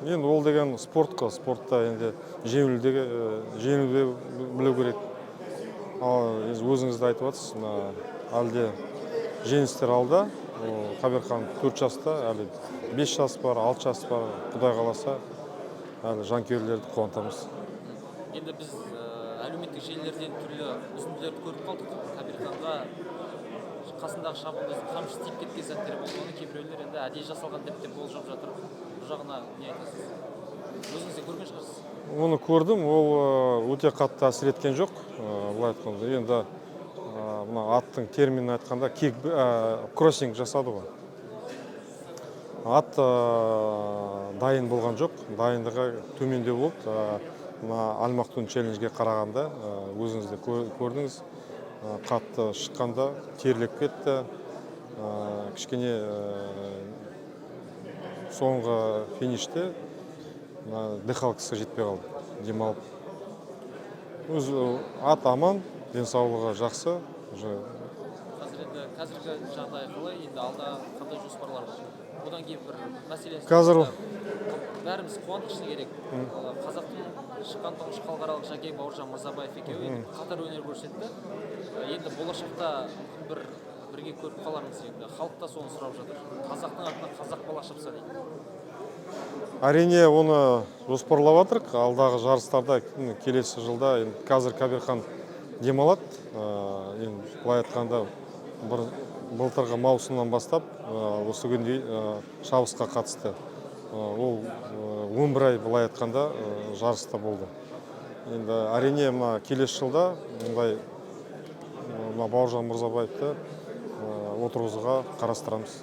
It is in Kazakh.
Енді ол деген спорт қой, спортта енді жеңілуді білу керек. Ал енді өзіңіз де айтып жатсыз, мына әлі де жеңістер алда. Ол Қаберхан 4 жаста, әлі 5 жас бар, 6 жас бар. Құдай қаласа, әлі жанкүйерлерді қуантамыз. Енді біз әлеуметтік желілерден түрлі үзінділерді көріп қалдық. Кабирханға қасындағы шабандоздың қамшы тиіп кеткен сәттер болды. Оны кейбіреулер енді әдейі жасалған деп те болжап жатыр. Бұл жағына не айтасыз? Өзіңіз де көрген шығарсыз. Оны көрдім, ол өте қатты әсер еткен жоқ. Былай айтқанда, енді мына аттың терминін айтқанда, кик, кроссинг жасады ғой. Ат дайын болған жоқ, дайындығы төмендеу болды. Мына Аль-Мактум Челленджге қарағанда, өзіңіз де көрдіңіз, қатты шыққанда терлеп кетті. Кішкене соңғы финиште мына дыхалкасы жетпей қалды, демалып. Өзі ат аман, денсаулығы жақсы. Уже. Қазір енді қазіргі жағдай қалай, енді алда қандай жоспарлар бар? Одан кейін бір мәселе. Бәріміз қуандық, шыны керек. Қазақтың шыққан тұңғыш халықаралық жокейі Бауыржан Мырзабаев екеуі енді қатар өнер көрсетті. Енді болашақта мүмкін бір бірге көріп қалармыз. Енді халық та соны сұрап жатыр, қазақтың атынан қазақ бала шапса дейді. Әрине, оны жоспарлап жатырық алдағы жарыстарда, келесі жылда. Енді қазір Кабирхан демалады. Енді былай айтқанда, бір былтырғы маусымнан бастап осы күнге дейін шабысқа қатысты. Ол 11 ай, былай айтқанда, жарыста болды. Енді, әрине, мына келесі жылда мұндай мына Бауыржан Мырзабаевты отырғызуға қарастырамыз.